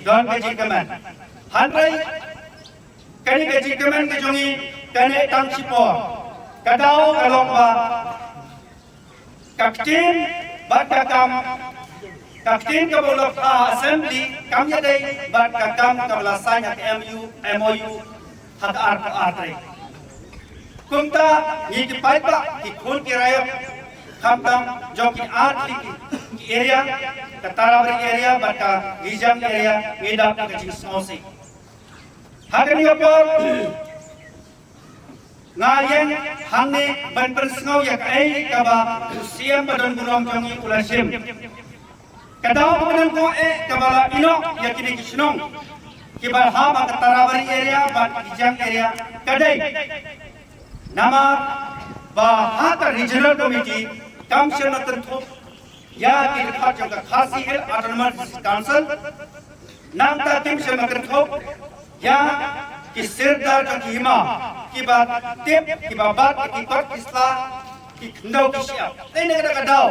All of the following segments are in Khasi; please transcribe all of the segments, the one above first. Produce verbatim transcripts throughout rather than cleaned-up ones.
don ka jingkmen. Hynrei kane ka jingkmen ka jong ngi ka neh tang shipor. Ka daw ka long ba ka ktien bad ka kam, ka ktien kaba la phah ha assembly kam ïadei bad ka kam kaba la sign ha ka M U, M O U ha ka arphew ar tarik. Kumta ngi ki paidbah, ki khun ki raiot, khamtam jong ki ar tylli ki, ki area, ka Tarabari area bad ka Rijang area, ngi dap ka jingsngewsih. Ha kane ka por nga ïeng hangne ban pynsngew ïa kaei kaba u C M ba don burom jong ngi u la shim. Ka daw kaba nyngkong eh kaba la ïehnoh ïa kine ki shnong kiba hap ha ka Tarabari area bad Rijang area ka dei namar ba ha ka Regional Committee kam shym la kynthup ïa ki dkhot jong ka Khasi Hills Autonomous District Council. Nangta kim shym la kynthup ïa ki sirdar jong ki hima kiba tip, kiba bat ïa ki kot ki sla, ki khyndew ki shyiap. Te na kata ka daw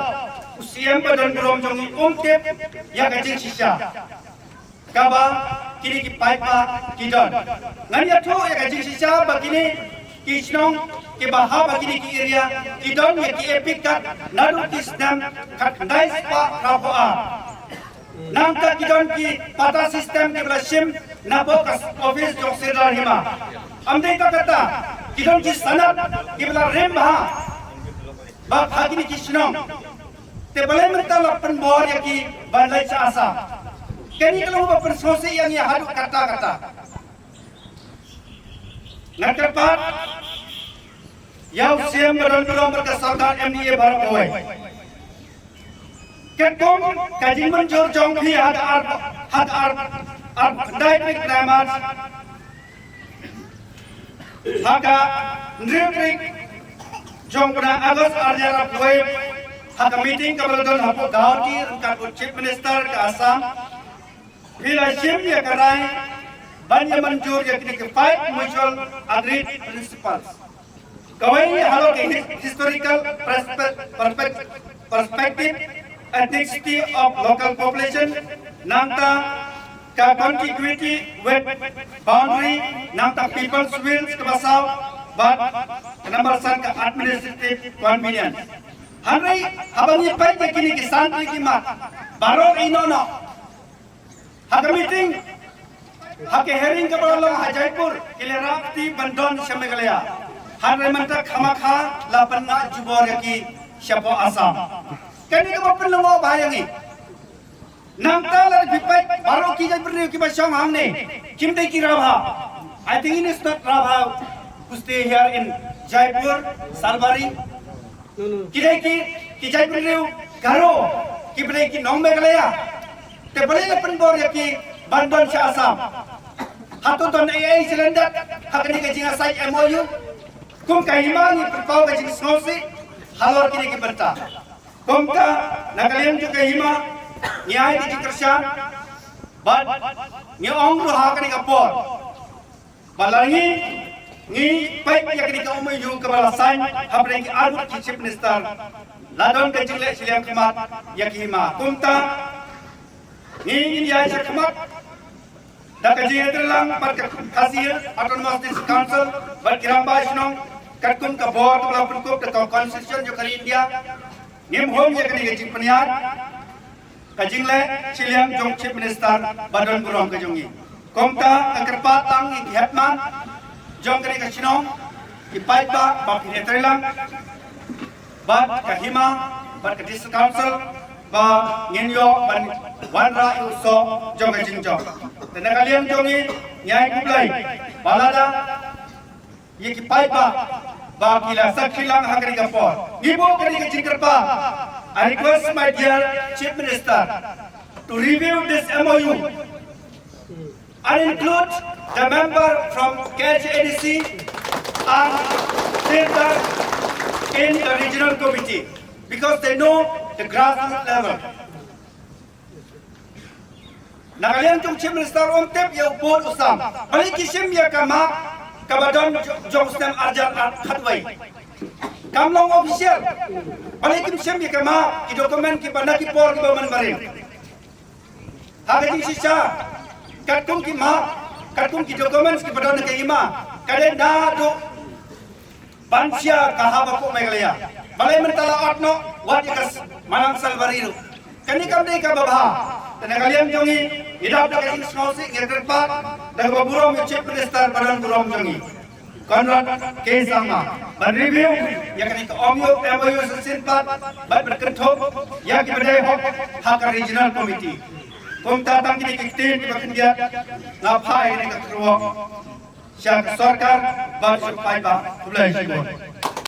u C M ba don burom jong ngi um tip ïa ka jingshisha kaba kine ki paidbah ki don. Ngan ïathuh ïa ka jingshisha ba kine ki shnong kiba hap ha kine ki area ki don ïa ki EPIC card naduh ki snem khatkhyndai spah phra phew ar. Nangta ki don ki patta system kiba la shim napoh ka office jong sirdar hima. Ym dei tang katta, ki don ki sanad kiba la rim bha ba ha kine ki shnong. Te balei mynta la pynbor ïa ki ban leit sha Assam? Kane ka long ba pynsngewsih ïa ngi haduh katta katta. Nga kyrpad ïa u C M ba don burom bad ka sorkar M D A baroh kawei. Katkum ka jingmynjur jong phi ha ka ar, ha ka ar, arphew khyndai tarik bnai March, ha ka hynriew tarik jong u bnai August arhajar arphew wei, ha ka meeting kaba la don hapoh Guwahati ryngkat u Chief Minister ka Assam, phi la shim ïa ka rai ban ïa mynjur ïa kine ki five mutual agreed principles. Kawei halor ki his-, historical perspe-, perspe-, perspective, ethnicity of local population, nangta ka contiguity with boundary, nangta people's wills kaba saw, bad ka number san ka administrative convenience. Hynrei haba ngi peit ïa kine ki san tylli ki mat, baroh i noh noh. Ha ka meeting, ha ka hearing kaba la long ha Jaipur, ki la rah kti ban don sha Meghalaya. Hynrei mynta khamkha la pynngah jubor ïa ki shapoh Assam. Kane kaba pynlyngngoh bha ïa ngi. Nangta lada phi peit baroh ki jaitbynriew kiba shong hangne, kim dei ki Rabha. I think it is not Rabha who stay here in Jaipur, Salbari. Ki dei ki, ki jaitbynriew Garo, kiba dei ki nong Meghalaya. Te balei la pynbor ïa ki ban don sha Assam? Hato don ei ei sha lyndet ha kane ka jingassai M O U? Kum ka hima ngi pynpaw ka jingsngewsih halor kine ki bynta. Kumta na ka liang jong ka hima ngi ai ka jingkyrshan bad ngi ong ruh ha kane ka por ba la ngi, ngi peit ïa kane ka M O U kaba la sign hapdeng ki arngut ki Chief Minister, la don ka jingleh shiliang khmat ïa ki hima. Kumta ngi ngin ïaid shakhmat da ka jingïatreilang bad ka Khasi Hills Autonomous District Council bad ki rangbah shnong katkum ka bor kaba la pynkup da ka Constitution jong ka ri India. Ngim hum ïa kane ka jingpynïaid ka jingleh shiliang jong Chief Minister ba don burom ka jong ngi. Kumta nga kyrpad tang ïa ki hepman jong kane ka shnong, ki paidbah ba phin ïatreilang bad ka hima bad ka District Council ba ngin ïoh ban wanrah ïa u soh jong ka jingjop. Te na ka liang jong ngi ngi ai khublei ba lada ïa ki paidbah ba ki la sakhi lang ha kane ka por. Ngi buh kane ka jingkyrpad. I request my dear Chief Minister to review this M O U and include the member from K H A D C and Sirdar in the regional committee because they know the grassroots level. Na ka liang jong Chief Minister um tip ïa u pud u sam. Balei ki shim ïa ka map kaba don jo-, jong u snem arhajar khatwei. Kam long official. Balei kim shim ïa ka map ki document kiba na ki por kiba man barim. Ha ka jingshisha Katkum ki map, katkum ki documents kiba don ha ka E I M A, ka dei naduh ban shia ka Hub Meghalaya. Balei mynta la ot noh, wat ïa ka Malang Salwari ruh. Kane kam dei kaba bha. Te na ka liang jong ngi, ngi dap da ka jingsngewsih, ngi kyrpad da kaba burom ïa u Chief Minister ba don burom jong ngi, Conrad K Sangma, ban review ïa kane ka M O U, M O U shisien pat, bad ban kynthup ïa kiba dei hok ha ka Regional Committee. Kumta tang kine ki ktien kiba khyndiat, nga phai ïa kane ka kyrwoh sha ka sorkar bad sha u paidbah. Khublei shibun.